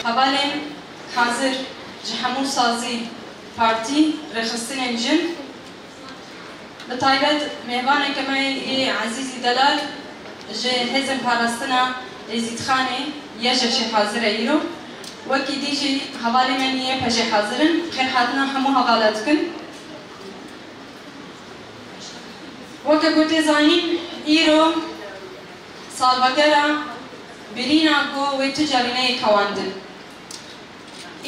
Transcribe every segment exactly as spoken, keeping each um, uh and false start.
Hevalên hazir ji hemû sazî, partî, rêxistinên jin, bi taybet mêvaneke me yê ezîzî delal ji Hêzên Parastina Êzîdxanê YJŞ'ê hazir e îro. Wekî dî jî hevalê me yê YPJ'ê hazir in. Xêrhatina hemû hevala dikin. Weke ku tê zanîn, îro salvegera birîna ku wê tu carî neyê kewandin.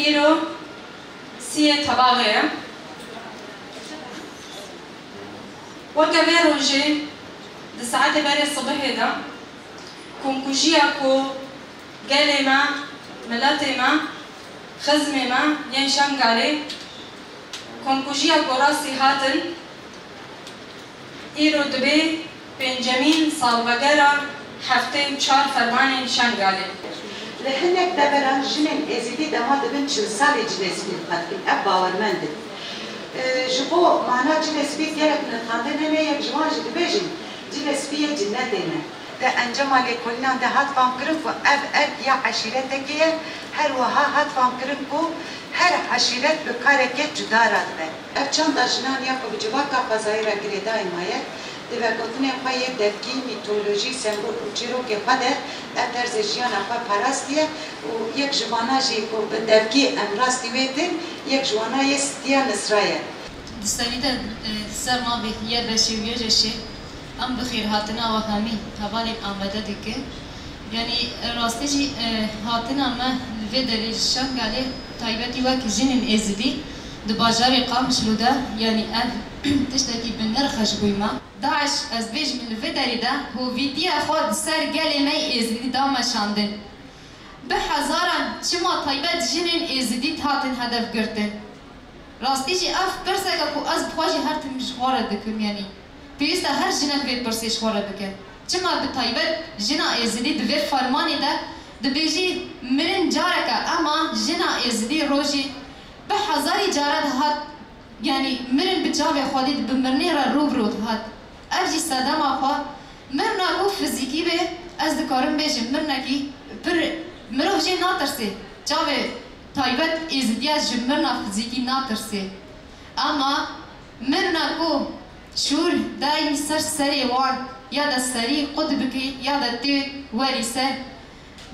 Îro siyê tebaxê ye. Weke vê rojê di saetê berê sibihê de komkujiya ku gelê me, miletê me, xizmê me yên Şengalê, komkujiya ku rastî hatin, îro dibe pêncemîn salvegera heftê û çar fermanên Şengalê. Li hinek deveran jinên Êzidî dema dibin çil salî cilê spî xwe dikin. Ev bawermend in. E, ji bo mana cilê spî gelek nirxandin hene, yek ji wan jî dibêjin, cilê spî yê cinnetê ne. Di encama lêkolînan de hat famkirin ku ev erk ya eşîretekê ye, her wiha hat famkirin ku her eşîret bi karekê cuda radibe. Ev çanda jinan ya ku bi civaka xwezayî re girêdayî maye, di vegotinên xwe yê devkî, mîtolojî, sembol û çîrokê xwe de ev terzê jiyana xwe parastiye û yek ji vana jî ku bi devkî em rastî wê tên, yek ji wana yê Stiya Nisra ye. Di serî de, e, di ser navê YBŞ'ê û YJŞ'ê em bi xêrhatina we hemî hevalên amade dikin. Yanî, e, rastî jî, e, hatina me li vê derê ji Şengalê, taybetî wek jinên Êzidî di bajarê Qamişlo de, yanî ev tiştekî bi nirx e ji bo me. DAIŞ, ez bêjim, li vê derê de hovîtiya xwe di ser gelê me yê Êzidî da meşandin. Bi hezaran çima taybet jinên Êzidî hatin hedef girtin? Rastî jî ev pirseke ku ez bi xwe jî her tim ji xwe re dikim, yanî pêwîst e her jinek vê pirsê ji xwe re bike. Çima bi taybet jina Êzidî di vê fermanê de dibêjî mirin careke, ema jina Êzidî rojî bi hezarî cara dihat, yanî mirin bi çavê xwe dît, bi mirinê re rû bi rû dihat. Ev jî sedema xwe, mirina ku fizîkî be, ez dikarim bêjim, mirinekî pir, mirov jê natirsê. Çavê taybet Êzidiya ji mirina fizîkî natirsê. Ama mirina ku şûr daîm ser serê wan ya da serî qut bikî ya da tê werî ser,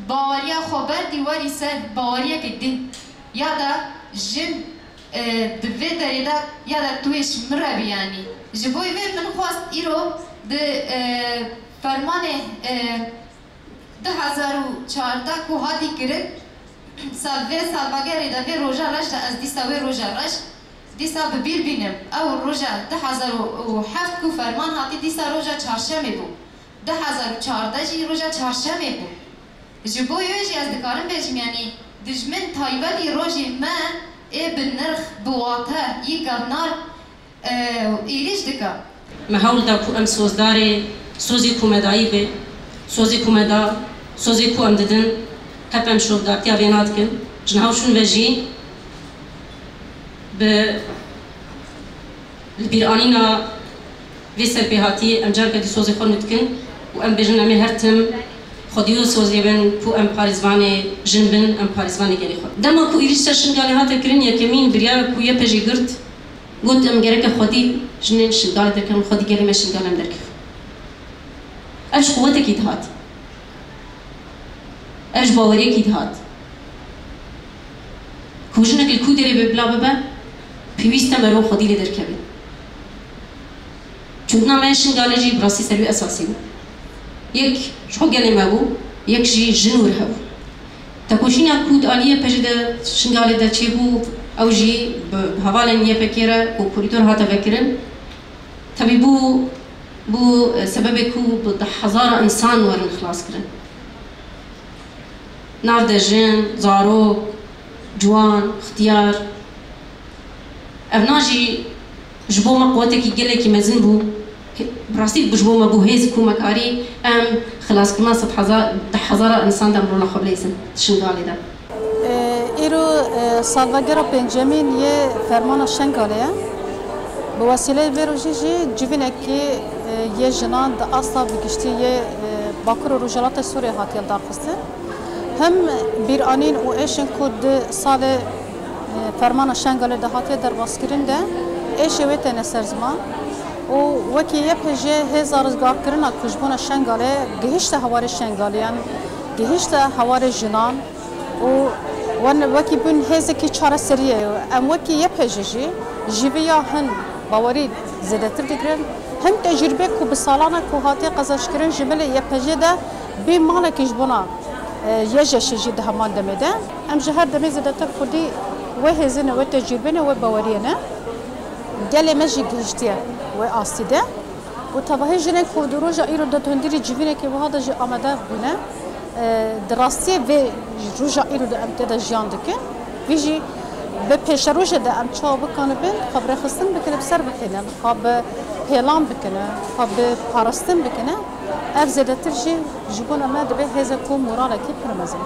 baweriya xwe berdî werî ser baweriyekê din ya da jin, e, di vê derê de ya da tu yê ji min re bî, yanî. Ji bo vê min xwest îro di, e, fermanê, e, du hezar û çardeh ku hatî kirin, sal-, vê salvegerê de, vê roja reş de ez dîsa wê roja reş dîsa bi bîr bînim. Ew roja du hezar û heft ku ferman hatî, dîsa roja çarşemê bû. Du hezar û çardeh jî roja çarşemê bû. Ji bo wê jî ez dikarim bêjim, yanî dijmin taybetî rojê me ê bi nirx, bi wate, yî kevnar, e, êrîş dike. Me hewl da ku em sozdarê sozê ku me dayî be, sozê ku me da, sozê ku em didin, hep em şovdartiya vê nadikin. Ji niha û şûn ve jî bi li bîranîna vê serpêhatiyê em careke dî sozê xwe nû dikin û em bêjin, em ê her tim xwedî û sozê bin ku em parêzvanê jin bin, em parêzvanê gelê xwe. Dema ku êrîş ser Şingalê hate kirin, yekemîn biryara ku YPJ'ê girt, got, em gereke xwedî jinên Şingalê derkevin, xwedî gelê me Şingalê em derkevin. Ev ji quwetekî dihat. Ev ji baweriyekî dihat. Ku jinek li ku derê be bila bibe, pêwîst e merov xwedî lê derkeve. Çûtina me Şingalê jî bi rastî ser wî esasî bû. Yek ji xwe gelê me bû, yek jî jin û rihe bû. Tekoşîna ku di aliyê YPJ'ê de Şingalê de çêbû, ew jî bi, bi hevalên YPG'ê re ku korîdor hate vekirin, tevî bû, bû, e, sebebê ku bi deh hezara însan werin xilaskirin. Nav de jin, zarok, ciwan, ixtiyar. Evna jî ji bo me quwetekî gelekî mezin bû. Bi Rastî ji bo me bû hêz û komekarî, em xilaskirina sed hezar, deh hezara însan de em rola xwe bilîzin di Şingalê de. Îro salvegera pêncemîn yê fermana Şengalê ye. Bi wesîleyê vê rojê jî civînekî yê jinan di asta bi giştî yê Bakur û Rojhilatê Sûriyê hatiye lidarxistin. Him bîranîn û êşên ku di salê fermana Şengalê de hatiye derbaskirin de êşê wê têne ser ziman û wekî Y P J hêza rizgarkirina ku ji bona Şengalê gihişte hewarê Şengalî, em gihişte hewarê jinan û wen wekî bûn hêzekî çareseriyê. Em wekî Y P J jî ji vê ya hin bawerî zêdetir digirin. Him tecrûbe ku bi salan e ku hatiye qezençkirin ji milê Y P J de bê malekî ji bona Y J Ş jî di heman demê de. Em ji her demê zêdetir xwedî wê hêzê ne, wê tecrûbê ne, wê baweriyê ne. Gelê me jî gihiştiye wê astî de. Û tevahî jinên ku di roja îro de di hundirî civînekê wiha de jî amade bûne, di rastiyê vê roja îro de em tê de jiyan dikin. Vî jî bi pêşerojê de em çawa bikanibin, xwe bi rêxistin bikine, bi ser bixînin, xwe bi pêlan bikine, xwe bi parastin bikine, ev zêdetir jî ji bona me dibe hêzek û moralekî pir mezin.